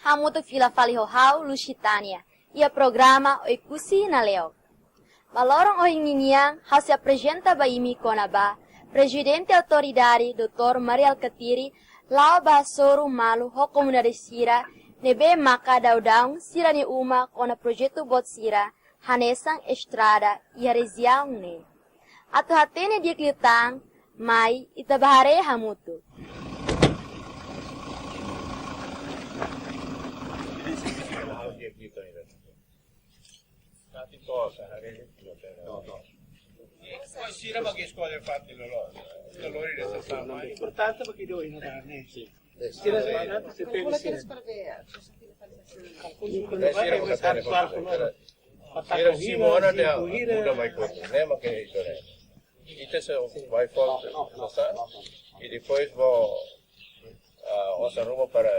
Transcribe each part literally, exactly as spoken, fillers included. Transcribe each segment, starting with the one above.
Hamutuk fila fali ho ha'u Lusitania, iha programa Oe-Kusi Naleok. Ba loron ohin ninian, ha'u sei aprezenta ba imi kona-ba Prezidente Autoridade doutór Mari Alkatiri la'o ba hasoru malu ho komunidade sira ne'ebé maka daudaun sira-nia uma kona projetu boot sira hanesan estrada iha rejiaun ne'e. Atu hatene di'ak liután, mai ita bá haree hamutuk. Sira mak eskola fatin loloos. Dolores de Sasama. Importante mak ida-ne'e. Sira, sira, sira. Sira Simona de muda mai kotu, ne'e mak ita-nia. Ita sei vai fó, i depois vou, ah, osan ruma para,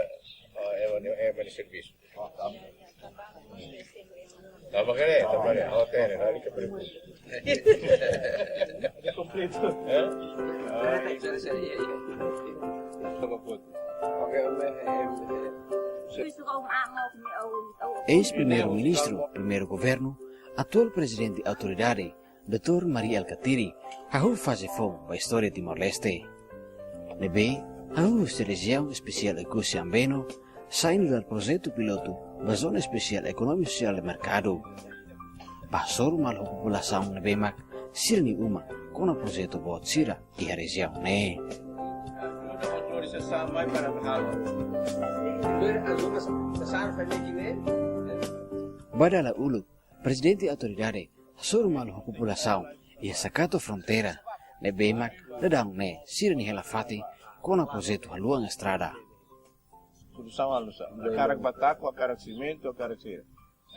ah, ema nia, ema nia servisu. Tama kene, tama kene. Oh, tene, na, ita pergunta. Kompletu. Eh? Ah, tama kotu. Oke, oke, eh, eh. Eis-Primeiru-Ministru, Primeiru Governu, atuál Prezidente Autoridade, doutór Mari Alkatiri, hahú faze foun ba istória Timor-Leste. Ne'ebé, hahú husi Rejiaun Espesiál Oe-Kusi Ambeno, sai nu'udar projetu pilotu ba Zona Espesiál Ekonomia Sosiál de Merkadu. Ba hasoru malu ho populasaun ne'ebé mak sira-nia uma kona projetu boot sira iha rejiaun ne'e. Ba dala uluk, Prezidente Autoridade hasoru malu ho populasaun iha Sakato fronteira, ne'ebé mak daudaun ne'e sira-nia hela fatin kona projetu haluan estrada. Solusaun halo nu'usá? Hakarak bataku, hakarak simentu, hakarak sira.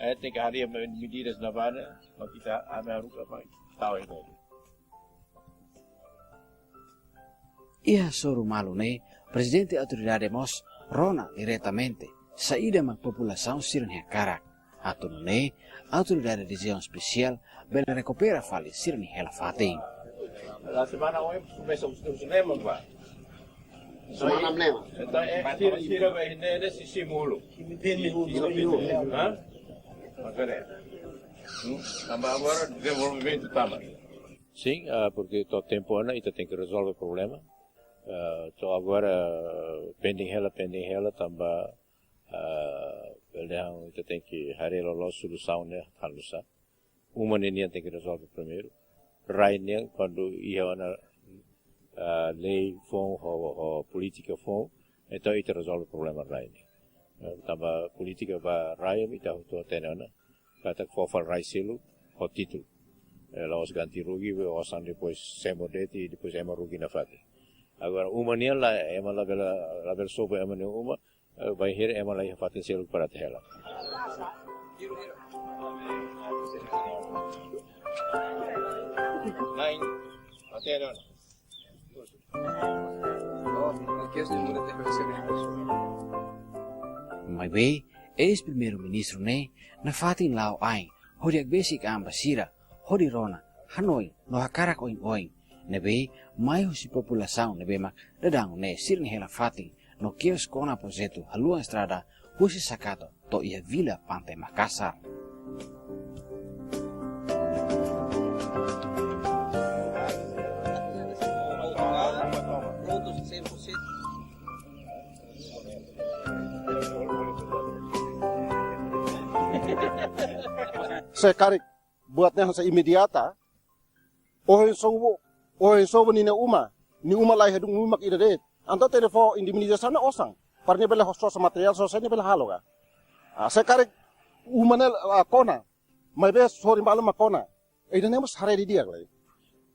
Eh, tenke harii me-, medidas ne'ebá ne'e, mak ita, ami haruka mai tau ida. Iha hasoru malu ne'e, Prezidente Autoridade mós rona diretamente saida mak populasaun sira-nia hakarak. Atu nune'e, Autoridade Rejiaun Espesiál bele rekupera fali sira-nia hela fatin. La semana oin komesa husi, husi Neman, ba. Semana Neman. Entaun, eh, sira, sira ba ne'e, ne'e sei simu uluk. Hã? Agora, hmm? Tanba agora dezenvolvimentu tama. Sim, ah, porque to'o tempu ona ita tenke rezolve problema. Ah, to'o agora pending hela, pending hela, tanba, ah, bele dehan ita tenke haree loloos solusaun ne'e halo nu'usá. Uma ne'e nian tenke rezolve primeiru. Rai nian, kuandu iha ona, ah, lei foun, ho, ho polítika foun, entaun ita rezolve problema rai nian. Eh, tanba polítika ba rai, ita hotu hatene ona. Katak fó fali rai seluk ho títulu. Eh, la'ós ganti rugi, be osan depois semo de'it, depois ema rugi nafatin. Agora, uma nian la, ema labele, labele sobu ema nia uma, eh, bainhira ema la iha fatin seluk para atu hela. Lain, hatene ona. Maibé, eis-Primeiru-Ministru ne'e nafatin la'o ain hodi hakbesik an ba sira, hodi rona, hanoin no hakarak oin-oin ne'ebé mai husi populasaun ne'ebé mak daudaun ne'e sira-nia hela fatin no keos kona projetu haluan estrada husi Sakato to'o iha Vila Pantai Makasar. Se karik buat ne'e hanesan imediata, ohin sobu, ohin sobu ninia uma, nia uma la iha duni, uma mak ida de'it. Entaun tenke fó indemnizasaun ne'e osan. Para nia bele sosa materiál, sosa nia bele halo ka. Ah, se karik uma ne'e, ah, kona, maibé sorin balu mak kona. Ida-ne'e mós haree didi'ak lai.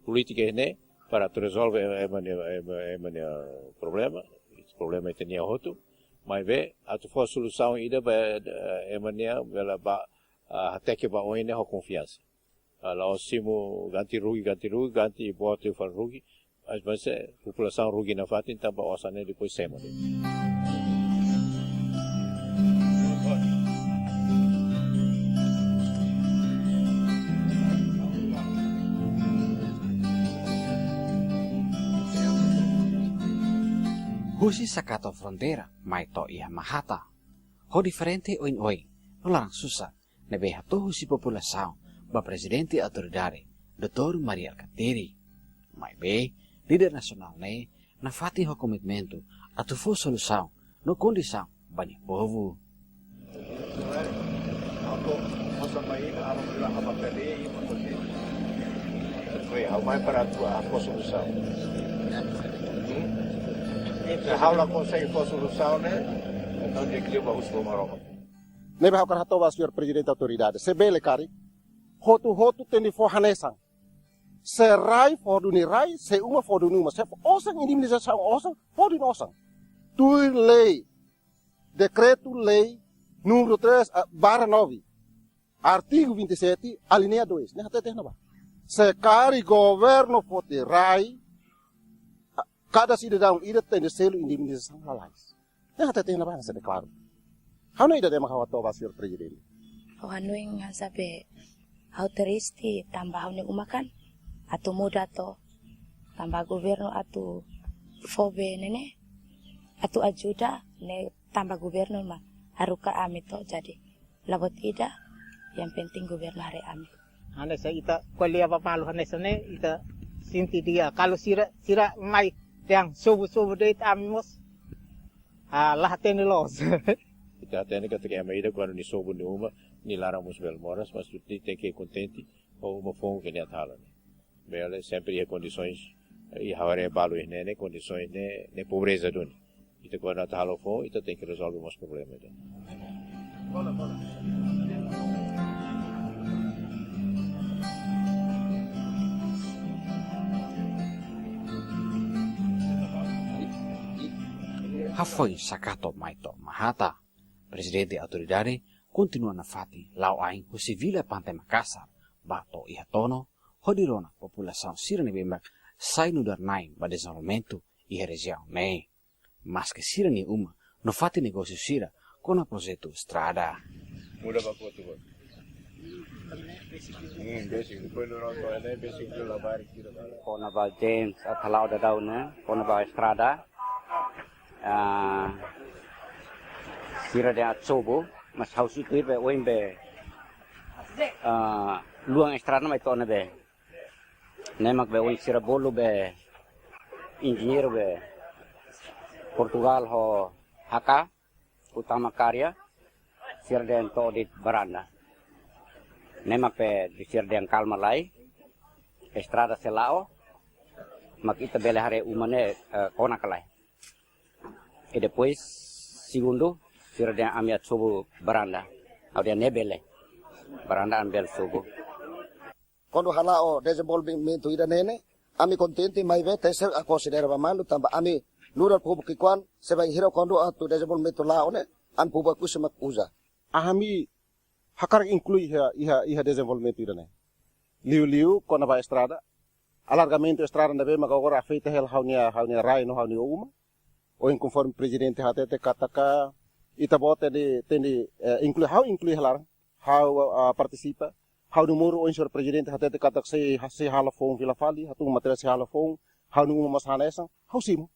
Polítika ne'e para atu rezolve ema nia, ema, ema nia problema, problema ita-nia hotu. Maibé atu fó solusaun ida ba, eh, ema nia bele ba, ah, hateke ba oin ne'e ho konfiansa. Ah, la'ós simu ganti rugi, ganti rugi, ganti boot liu fali rugi. Mas, mas, eh, populasaun rugi nafatin tanba osan ne'e depois semo de'it. Husi Sakato fronteira, mai to'o iha Mahata. ho diferente oin-oin no laran susar ne'ebé hato'o husi populasaun ba Prezidente Autoridade, doutór Mari Alkatiri. Maibé, líder nasionál ne'e nafatin ho komitmentu atu fó solusaun no kondisaun ba nia povu. Oi, ha'u mai para atu fó solusaun. Hmm? Se ha'u la konsege fó solusaun ne'e, entaun tenke liu ba husi Maromak. Ne'ebé ha'u hakarak hato'o ba señór Prezidente Autoridade, se bele karik, hotu-hotu tenke fó hanesan. Se rai fó duni rai, se uma fó duni uma, se osan indemnizasaun osan, fó duni osan. Tuir lei, dekretu-lei númeru três, ah, barra nove, artigu vinte e sete, alínea dois. Ne'e hatete iha ne'ebá. Se karik governu foti rai, ah, kada sidadaun ida tenke selu indemnizasaun lalais. Ne'e hatete iha ne'ebá, se deklaru. Ha'u-nia ida-ne'e mak ha'u hato'o ba señór Prezidente. Ha'u hanoin hanesan be ha'u triste tanba ha'u-nia uma kan atu muda to, tanba governu atu fó be ne'e ne'e, atu ajuda ne'e tanba governu mak haruka ami to, jadi la buat ida, yang penting governu haree ami. Hanesan ita ko'alia ba malu hanesan ne'e, ita sente di'ak. Kalau sira, sira mai dehan sobu-sobu de'it ami mós, ah, la hatene loos. Ita hatene katak ema ida kuandu nia sobu nia uma, nia laran mós bele moras, mas ita tenke kontente ho uma foun ke nia atu halo ne'e. Bele sempre iha kondisoens, eh, iha ha'u haree balu iha ne'e, kondisoens ne'e, ne'e pobreza duni. Ita kuandu atu halo foun, ita tenke rezolve mós problema ida. Hafoin Sakato mai to'o Mahata, Prezidente Autoridade kontinua nafatin la'o ain husi Vila Pantai Makasar ba to'o iha Tono, hodi rona populasaun sira ne'ebé mak sai nu'udar na'in ba dezenvolvimentu iha rejiaun ne'e. Maske sira-nia uma no fatin negósiu sira kona projetu estrada. Muda ba kotu ba. Hmm, besik, depois no ronto, né? Besik, labarik, tira ba. Kona-ba James atu hala'o daudaun ne'e, kona-ba estrada. Ah, sira dehan atu sobu, mas ha'u sei tuir be oin be, ah, luan estrada mai to'o ne'ebé. Ne'e mak be oin sira bolu be enjeñeiru be Portugal ho H K, Utama Karya, sira dehan to'o de'it baranda. Ne'e mak be sira dehan kalma lai, estrada sei la'o, mak ita bele haree uma ne'e, eh, kona ka lae. I depois, segundu, sira dehan ami atu sobu baranda. Ha'u dehan ne'e bele. Baranda ami bele sobu. Kuandu hala'o dezenvolvimentu ida-ne'e ne'e, ami kontente, maibé tenke konsidera ba malu tanba ami nu'udar povu ki'ikoan, se bainhira kuandu atu dezenvolvimentu la'o ne'e, ami povu Oekusi mak uza. Ami hakarak inklui iha, iha, iha dezenvolvimentu ida-ne'e. Liuliu kona-ba estrada, alargamentu estrada ne'ebé mak agora afeta hela ha'u-nia, ha'u-nia rai no ha'u-nia uma. Ohin konforme Prezidente hatete katak ita-boot tenke, tenke, eh, inklui, ha'u inklui iha laran, ha'u, ah, partisipa. Ha'u-nia moru ohin señór Prezidente hatete katak sei, sei halo foun fila fali, hatun materiál sei halo foun, ha'u-nia uma mós hanesan, ha'u simu.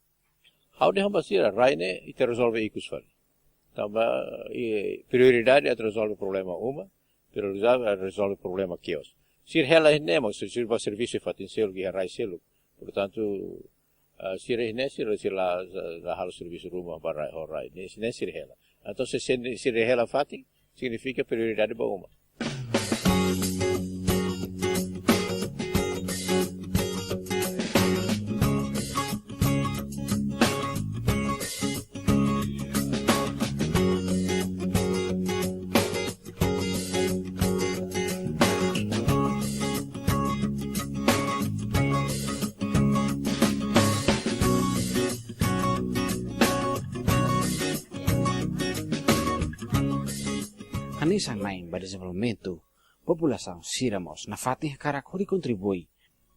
Ha'u dehan ba sira, rai ne'e ita rezolve ikus fali. Tanba, eh, prioridade atu rezolve problema uma, prioridade atu rezolve problema kios. Sira hela iha ne'e mak, sira, sira bá servisu iha fatin seluk, iha rai seluk. Portantu, ah, sira iha ne'e, sira, sira la, la halo servisu ruma ba rai, ho rai. Ne'e, ne'e sira hela. Entaun, se, se sira hela fatin, signifika prioridade ba uma. Hanesan na'in ba dezenvolvimentu, populasaun sira mós nafatin hakarak hodi kontribui,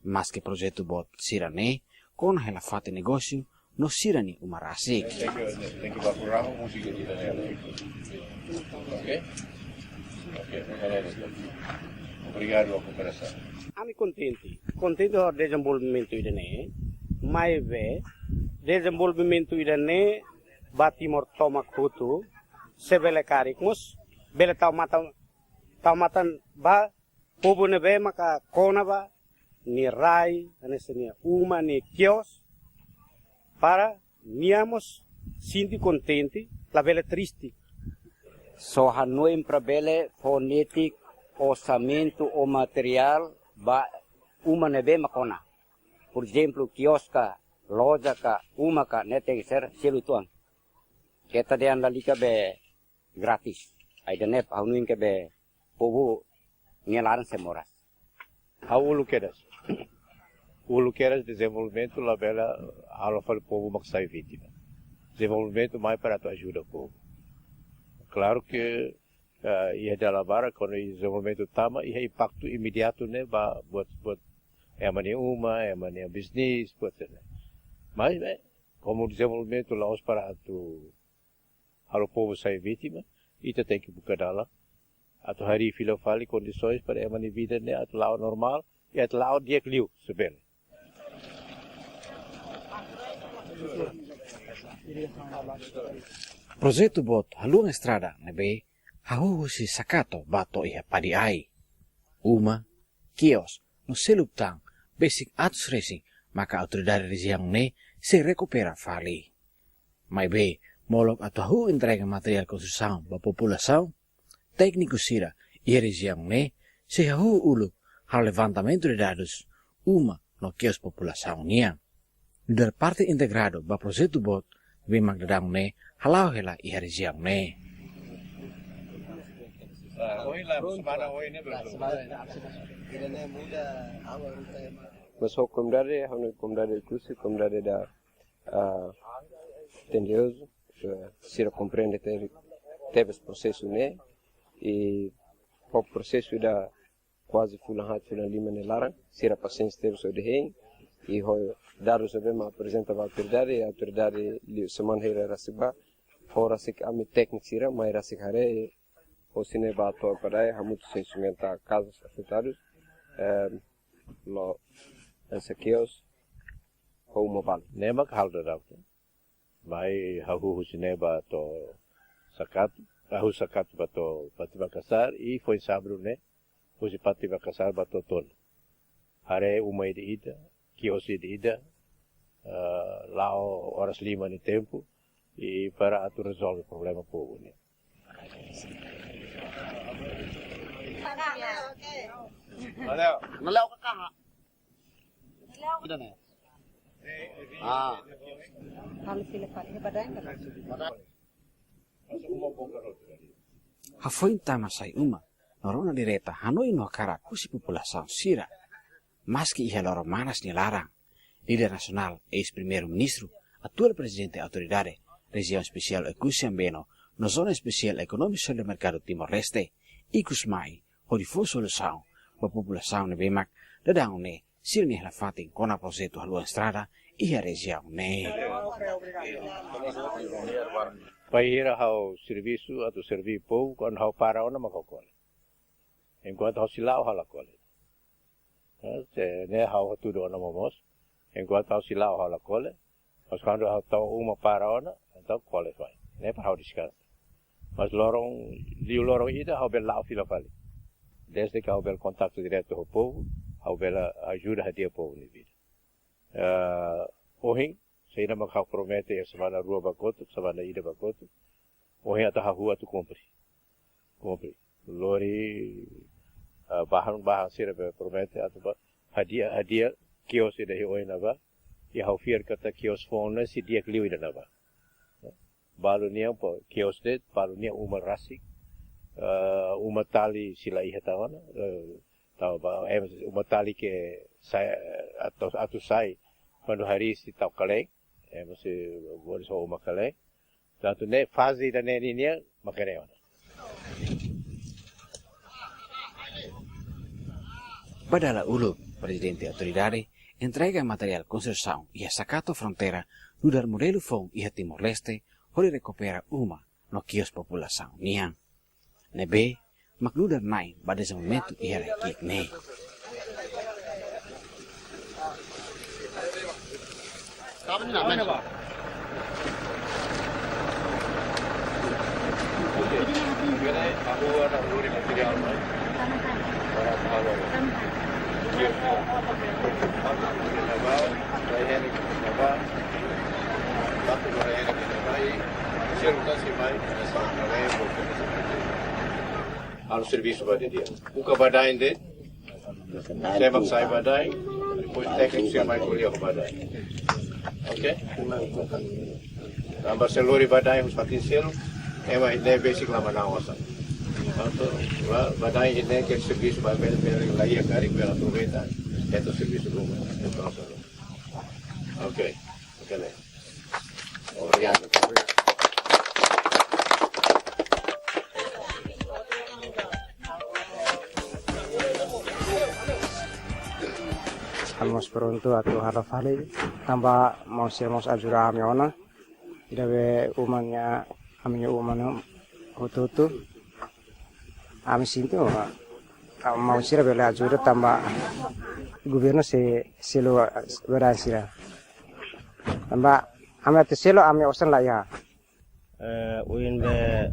maske projetu boot sira-ne'e kona hela fatin negósiu no sira-nia uma rasik. Thank you, thank you, Bakurang, música de Daniel. Ok? Ok, obrigadu ba kooperasaun. Ami kontente, kontente ho dezenvolvimentu ida-ne'e, maibé dezenvolvimentu ida-ne'e ba Timor tomak hotu, Se bele karik mós, bele tau matan, tau matan ba povu ne'ebé maka kona ba nia rai, hanesan nia uma, nia kios, para nia mós sente kontente, labele triste. Só hanoin para bele fó netik orsamentu ou materiál ba uma ne'ebé mak kona. Por ezemplu, kios ka, loja ka, uma ka, ne'e tenke ser selu uitoan. Keta dehan lalika be gratis. Ai dehan ne'e ha'u hanoin ke be povu nia laran sei moras. Ha'u uluk kedas. Uluk kedas dezenvolvimentu labele halo fali povu mak sai vítima. Dezenvolvimentu mai para atu ajuda povu. Klaru ke, eh, iha dala barak, kuandu dezenvolvimentu tama, iha impaktu imediatu ne'e ba buat, buat ema nia uma, ema nia bisnis, buat ne'e. Mas, eh, komu dezenvolvimentu la'ós para atu halo povu sai vítima, ita tenke buka dalan atu harii fila fali kondisoens para ema nia vida ne'e atu la'o normál, i atu la'o di'ak liu se bele. Projetu boot haluan estrada ne'ebé hahú husi Sakato ba to'o iha Padiai. Uma, kios, no seluk tan, besik atus resin maka autoridade rejiaun ne'e sei rekupera fali. Maibé, molok atu hahú entrega materiál konstrusaun ba populasaun, tékniku sira iha rejiaun ne'e sei hahú uluk halo levantamentu de dadus uma no kios populasaun nian. Nu'udar parte integradu ba projetu boot ne'ebé mak daudaun ne'e hala'o hela iha rejiaun ne'e. Mas ho komunidade, ho komunidade Oekusi, komunidade da, ah, Tendiozu, eh, sira komprende te-, tebes prosesu ne'e, i ho prosesu ida kuaze fulan haat, fulan lima nia laran, sira pasiénsia tebes hodi hein, i ho dadus ne'ebé mak aprezenta ba autoridade, i autoridade liu semana hira rasik bá, ho rasik ami tékniku sira, mai rasik haree, hosi ne'e bá to'o Padiai, hamutuk sensimentu kazas afetadus, eh, no hanesan kios, ho uma balu. Ne'e mak halo daudaun. Mai hahú husi ne'e bá to'o Sakato, hahú Sakato bá to'o Pati Makassar, i foin sábadu ne'e, husi Pati Makassar bá to'o Tona. Haree uma ida-ida, kios ida-ida, eh, la'o oras lima nia tempu, i para atu rezolve problema povu nian. Valeu. Valeu, Kaka. Ah. Hafoin tama sai uma, no rona direta hanoin no hakarak husi populasaun sira. Maski iha loron manas nia laran, líder nasionál, eis-primeiru-ministru, atuál prezidente autoridade Rejiaun Espesiál Oekusi Ambeno no Zona Espesiál Ekonomia Sosiál de Merkadu Timor-Leste, ikus mai hodi fó solusaun ba populasaun ne'ebé mak daudaun ne'e sira-nia hela-fatin kona projetu haluan estrada iha rejiaun ne'e. Bainhira ha'u servisu atu serví povu, kuandu ha'u para ona mak ha'u kole. Enkuantu ha'u sei la'o ha'u la kole. Eh, se ne'e ha'u hatudu ona momoos. Enkuantu ha'u sei la'o ha'u la kole. Mas kuandu ha'u tau uma para ona, entaun kole fali. Ne'e para ha'u deskansa. Mas loron, liu loron ida ha'u bele la'o fila fali. Desde ke ha'u bele kontaktu diretu ho povu, ha'u bele ajuda hadi'a povu nia vida. Eh, ohin, saida mak ha'u promete iha semana rua ba kotuk, semana ida ba kotuk. Ohin atu hahú atu kumpre. Kumpre. Lori, ah, bahan, bahan sira be promete atu bá hadi'a, hadi'a kios ida iha oin ne'ebá. I ha'u fiar katak kios foun ne'e sei di'ak liu ida ne'ebá. Balu nian, pá, kios de'it, balu nian uma rasik. Ah, uma tali sei la iha tan ona. Eh, tau ba, eh, uma tali ke sai, atu, atu sai. Kuandu harii sei tau kalen. Eh, ema sei moris ho uma kalen. Tantu ne'e faze ida-ne'e nian mak ne'e ona. Ba dala uluk, prezidente autoridade entrega materiál konstrusaun iha Sakato fronteira, nu'udar modelu foun iha Timor-Leste, hodi rekupera uma no kios populasaun nian. Ne'ebé mak nu'udar na'in ba dezenvolvimentu iha rai-ki'ik ne'e. Oke, ne'e, ha'u hakarak lori materiál mai. Para halo. Iya. Ha'u hakarak lori materiál mai. Ha'u servisu ba di'ak. Buka badain de'it. Ita bá sai badain, depois tékniku sira mai ko'alia ho badain. Oke? Tanba se lori badain husi fatin seluk, ema ne'e besik la manán osan. Tantu, la, badain ne'e ke servisu ba bele, bele la iha karik, bele aproveita, hetan servisu ruma. Oke. Oke, ne'e. Obrigadu. Ha'u mós prontu atu halo fali, tanba maun sira mós ajuda ami ona. Ida be uma nia, ami-nia uma ne'e hotu-hotu. Ami sente, ah, maun sira bele ajuda tanba governu sei selu, ah, badain sira. Tanba ami atu selu ami osan la iha. Eh, ohin be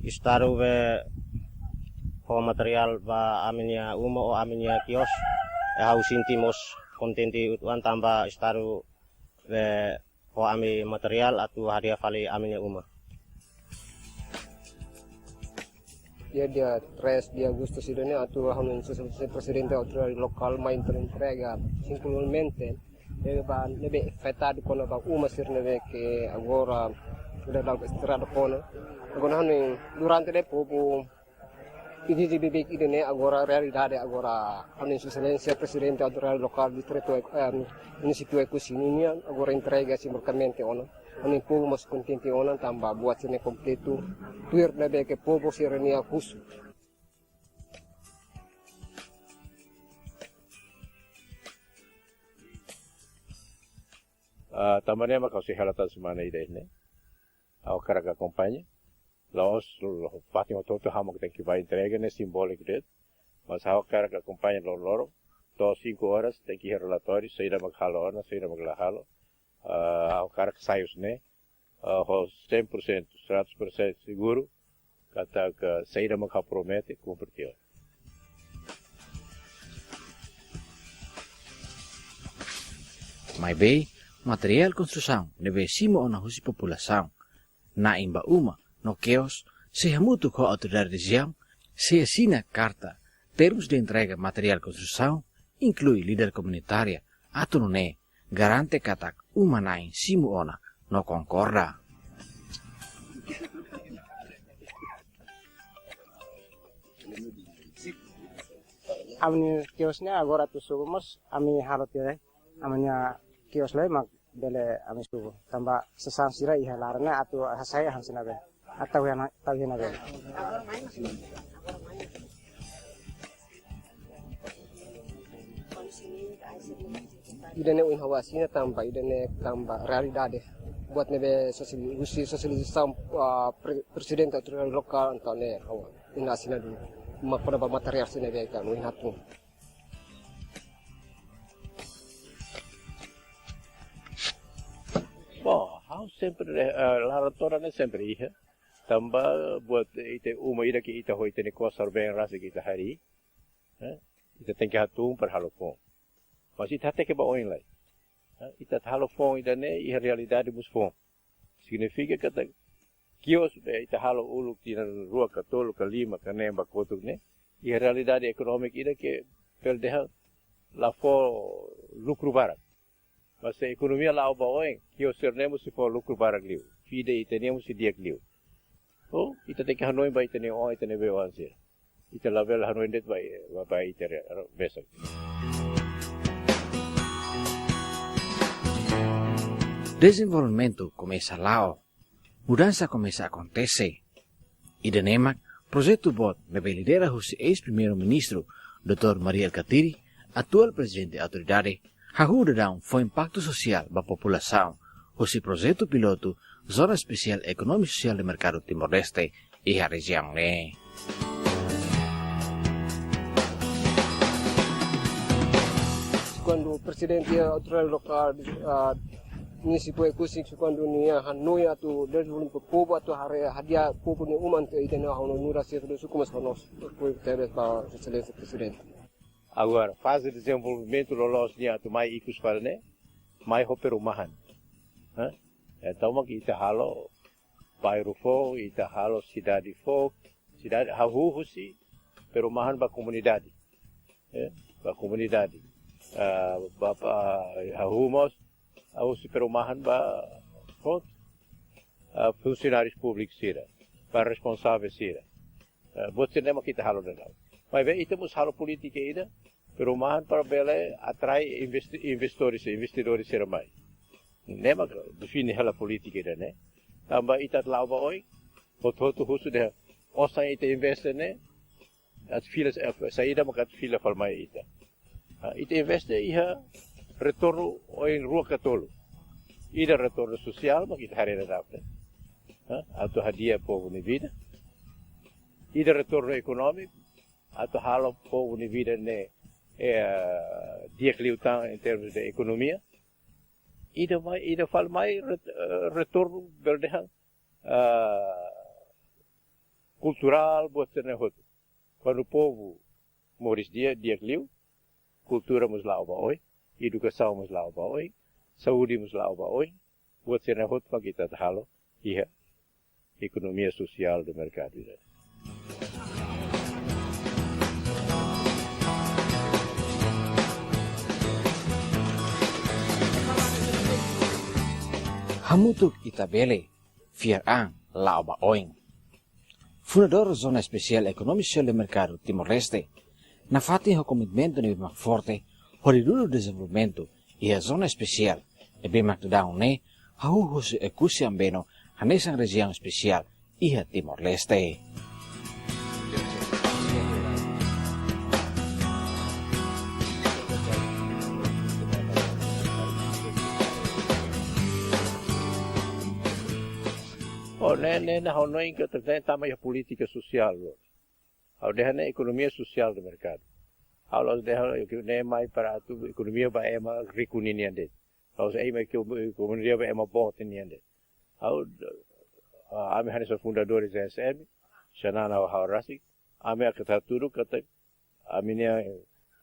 Estadu be fó materiál ba ami-nia uma ou ami-nia kios. Eh, ha'u sente mós kontente uitoan tanba Estadu be fó ami materiál atu hadi'a fali ami-nia uma. Dia, dia três de agosto ida-ne'e atu ha'u-nia Sua Exelénsia Prezidente Autoridade Lokál mai entre-, entrega singularmente ne'ebé ba, ne'ebé afetadu kona-ba uma sira ne'ebé ke agora daudaun estraga ona. Agora ha'u-nia durante de povu Ida-ne'e beibeik ida-ne'e agora realidade agora ha'u-nia Sua Exelénsia Prezidente Autoridade Lokál Distritu, eh, Munisípiu Oekusi nian agora entrega simbolikamente ona. Ha'u-nia povu mós kontente ona tanba buat sira-ne'e kompletu. Tuir ne'ebé ke povu sira-nia husu. Ah, tanba ne'e mak ha'u sei hela tan semana ida-ne'e. Ha'u hakarak akompaña. La'ós, la'ós fatin hotu-hotu ha'u mak tenke bá entrega ne'e simbóliku de'it. Mas ha'u hakarak akompaña loroloron. To'o cinco horas tenke iha relatóriu, saida mak halo ona, saida mak la halo. Ah, ha'u hakarak sai husi ne'e, ah, ho cem por cento, seratus persen seguru, katak saida mak ha'u promete, kumpre tiha ona. Maibé, materiál konstrusaun ne'ebé simu ona husi populasaun, na'in ba uma no kios, sei hamutuk ho autoridade rejiaun, sei asina karta termus de entrega materiál konstrusaun, inklui líder komunitária, atu nune'e garante katak uma na'in simu ona no konkorda. Ami-nia kios ne'e agora atu subu mós, ami halo tiha, ami-nia kios lai mak bele ami subu. Tanba sasán sira iha laran ne'e atu hasai hanesan ne'ebé. Atu iha na, atu iha ne'ebé. Ida-ne'e ohin ha'u asina tanba, ida-ne'e tanba realidade. Buat ne'ebé sosiali-, husi sosializasaun, ah, pre-, Prezidente Autoridade Lokál, entaun ne'e ha'u ohin asina duni. Mak kona-ba materiál sira-ne'ebé ke ami ohin hatún. Bom, ha'u sempre, eh, laran todan ne'e sempre iha. Tanba buat ita uma ida ke ita ho ita-nia kosar bem rasik ita harii. Eh? Ita tenke hatún para halo foun. Mas ita hateke ba oin lai. Eh? Ita atu halo foun ida-ne'e iha realidade mós foun. Signifika katak kios be ita halo uluk tinan rua ka tolu ka lima ka neen ba kotuk ne'e. Iha realidade ekonómika ida ke bele dehan la fó lukru barak. Mas se ekonomia la'o ba oin, kios sira-ne'e mós sei fó lukru barak liu. Vida ita-nian mós sei di'ak liu. Oh, ita tenke hanoin ba ita-nia oan, ita-nia bei-oan sira. Ita labele hanoin de'it ba, ba, ba ita re-, re-, besik. Dezenvolvimentu komesa la'o. Mudansa komesa akontese. Ida-ne'e mak projetu boot ne'ebé lidera husi eis-Primeiru-Ministru, doutór Mari Alkatiri, atuál Prezidente Autoridade, hahú daudaun fó impaktu sosiál ba populasaun, husi projetu pilotu Zona Espesiál Ekonomia Sosiál de Merkadu Timor-Leste, iha rejiaun ne'e. Kuandu Prezidente Autoridade Lokál, ah, Munisípiu Oekusi, kuandu nia hanoin atu dezenvolve povu, atu haree hadi'a povu nia uma, ita-nia hanoin nura sira do suku mas konos. Apoiu tebes ba Exelénsia Prezidente. Agora, faze dezenvolvimentu loloos nian atu mai ikus fali ne'e, mai ho perumahan. Hã? Entaun, mak ita halo bairru foun, ita halo sidade foun, sidade hahú husi perumahan ba komunidade. Eh, ba komunidade. Ah, ba, ba, hahú mós, hahú husi perumahan ba, prontu, ah, funsionáriu públiku sira, ba responsavel sira. Eh, buat sira-ne'e mak ita halo daudaun. Maibé ita mós halo polítika ida, perumahan para bele atrai investi-, investidores, investidores sira mai. Ne'e mak define hela polítika ida-ne'e. Tanba ita la'o ba oin, hotu-hotu husu dehan, osan ita investe ne'e, atu fila, eh, saida mak atu fila fali mai ita. Ah, ita investe iha retornu oin rua ka tolu. Ida retornu sosiál, mak ita haree daudaun ne'e. Ah, atu hadi'a povu nia vida. Ida retornu ekonómiku, atu halo povu nia vida ne'e, eh, di'ak liután em termos de ekonomia. Ida mai, ida fali mai ret-, eh, retornu bele dehan, ah, kulturál, buat sira-ne'e hotu. Kuandu povu moris di'ak, di'ak liu, kultura mós la'o ba oin, edukasaun mós la'o ba oin, saúde mós la'o ba oin, buat sira-ne'e hotu mak ita atu halo iha ekonomia sosiál de merkadu ida. Hamutuk ita bele fiar an la'o ba oin. Fundadór Zona Espesiál Ekonomia Sosiál de Merkadu Timor-Leste nafatin ho komitmentu ne'ebé mak forte hodi dudu dezenvolvimentu iha zona espesiál ne'ebé mak daudaun ne'e hahú husi Oekusi Ambeno hanesan rejiaun espesiál iha Timor-Leste. Oh, ne'e, ne'e, ne'e, ha'u hanoin katak ne'e tama iha polítika sosiál loos. Ha'u dehan ne'e ekonomia sosiál de merkadu. Ha'u la'ós dehan ne'e mai para atu ekonomia ba ema riku ninian de'it. Ha'u sei mai ke ekonomia ba ema boot nian de'it. Ha'u, ah, ami hanesan fundadores Z S M, Xanana ho ha'u rasik, ami hakarak hatudu katak ami-nia,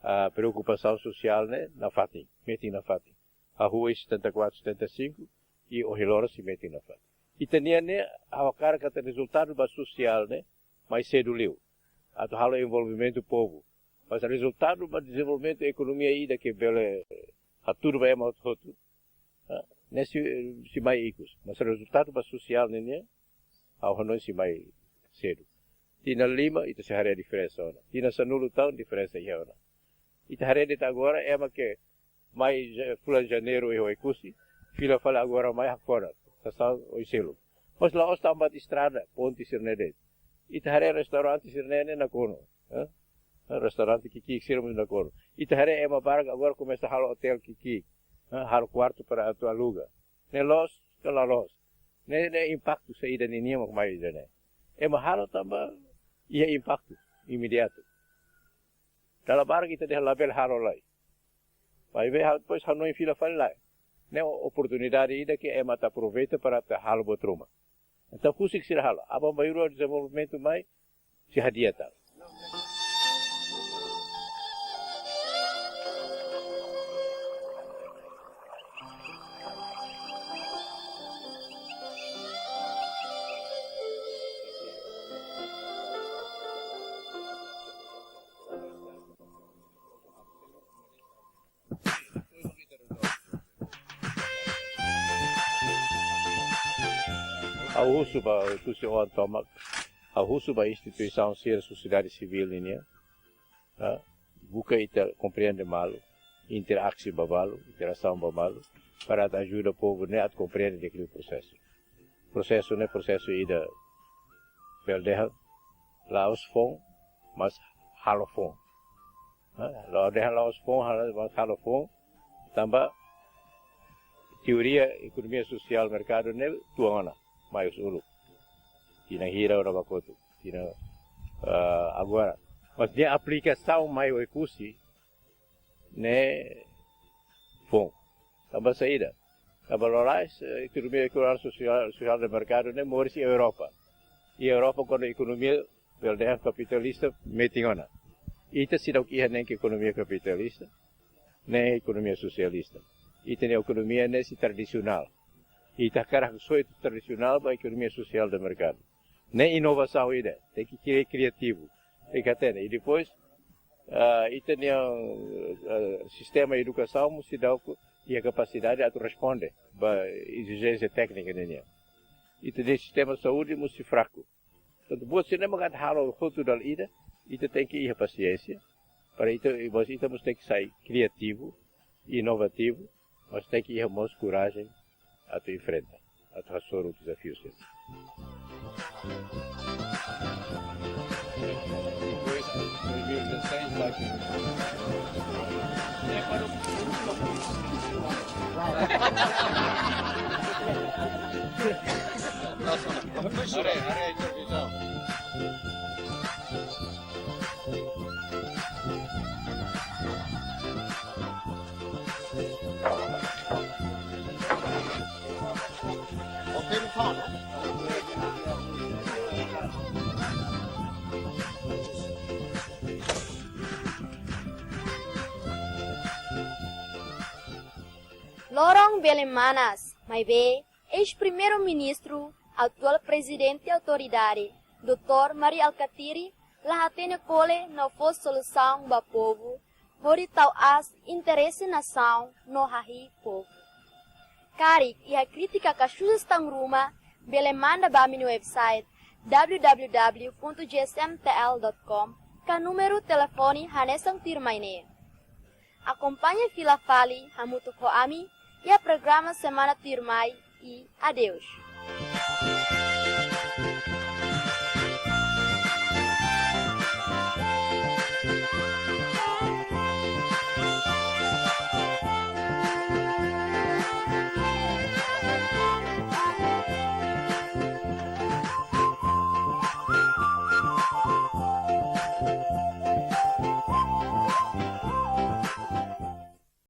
ah, preokupasaun sosiál ne'e nafatin, metin nafatin. Hahú iha setenta e quatro, setenta e cinco, i ohin loron sei metin nafatin. Ita-nian ne'e, ha'u hakarak katak rezultadu ba sosiál ne'e mai sedu liu. Atu halo envolvimentu povu. Mas rezultadu ba dezenvolvimentu ekonomia ida ke bele hatudu ba ema hotu-hotu, ah, ne'e sei, sei mai ikus. Mas rezultadu ba sosiál ne'e nian, ha'u hanoin sei mai sedu. Tinan lima, ita sei haree diferensa ona. Tinan sanulu taun, diferensa iha ona. Ita haree de'it agora, ema ke mai ja-, fulan Janeiru iha Oekusi, fila fali agora mai hakfodak, sasán oin seluk. Mas la'ós tanba estrada, ponte sira-ne'e de'it. Ita haree restaurante sira-ne'e ne'e nakonu, eh? Restaurante ki'ik-ki'ik sira mós nakonu. Ita haree ema barak agora komesa halo otél ki'ik-ki'ik, eh? Halo kuartu para atu aluga. Ne'e loos ka la loos? Ne'e, ne'e impaktu saida ninian mak mai ida-ne'e? Ema halo tanba iha impaktu imediatu. Dala barak ita dehan labele halo lai. Maibé ha'u depois hanoin fila fali lai. Ne'e oportunidade ida ke ema atu aproveita para atu halo buat ruma. Entaun husik sira halo. Aban-bainrua dezenvolvimentu mai, sei hadi'a tan. Ha'u husu ba Oekusi oan tomak, ha'u husu ba instituisaun sira sosiedade sivíl ninian, ha? Buka ita komprende malu, interaksi ba malu, interasaun ba malu, para atu ajuda povu ne'e atu komprende di'ak liu prosesu. Prosesu ne'e prosesu ida bele dehan la'ós foun, mas halo foun. Ha? La'o dehan la'ós foun, halo, mas halo foun. Tanba teoria ekonomia sosiál merkadu ne'e tuan ona mai husi uluk. Tinan hira ona ba kotuk, tinan, ah, agora. Mas nia aplikasaun mai Oekusi ne'e foun. Tanba saida? Tanba lalais, eh, ekonomia, ekonomia sosiál, sosiál de merkadu ne'e moris iha Europa. Iha Europa kuandu ekonomia, bele dehan, kapitalista metin ona. Ita seidauk iha ne'e ekonomia kapitalista, ne'e ekonomia sosialista. Ita-nia ekonomia ne'e sei tradisionál. Ita hakarak soe tradisionál ba ekonomia sosiál de merkadu. Ne'e inovasaun ida, tenke kri-, kriativu, tenke hatene. I depois, ah, ita-nia, ah, sistema edukasaun mós seidauk iha kapasidade atu responde ba ezijénsia téknika ninian. Ita-nia sistema saúde mós sei fraku. Portantu, buat sira-ne'e mak atu halo hotu dala ida, ita tenke iha pasiénsia. Para ita, mas ita mós tenke sai kriativu, inovativu, mas tenke iha mós korajen atu enfrenta, atu hasoru dezafiu sira. Loron bele manas, maibé eis-primeiru-ministru, atuál prezidente autoridade, doutór Mari Alkatiri, la hatene kole no fó solusaun ba povu, hodi tau aas interese nasaun no hahi'i povu. Karik iha krítika ka sujestaun ruma, bele manda ba ami-nia website w w w ponto g s m t l dot com ka númeru telefone hanesan tuirmai ne'e. Akompaña fila fali hamutuk ho ami iha programa semana tuirmai i adeus.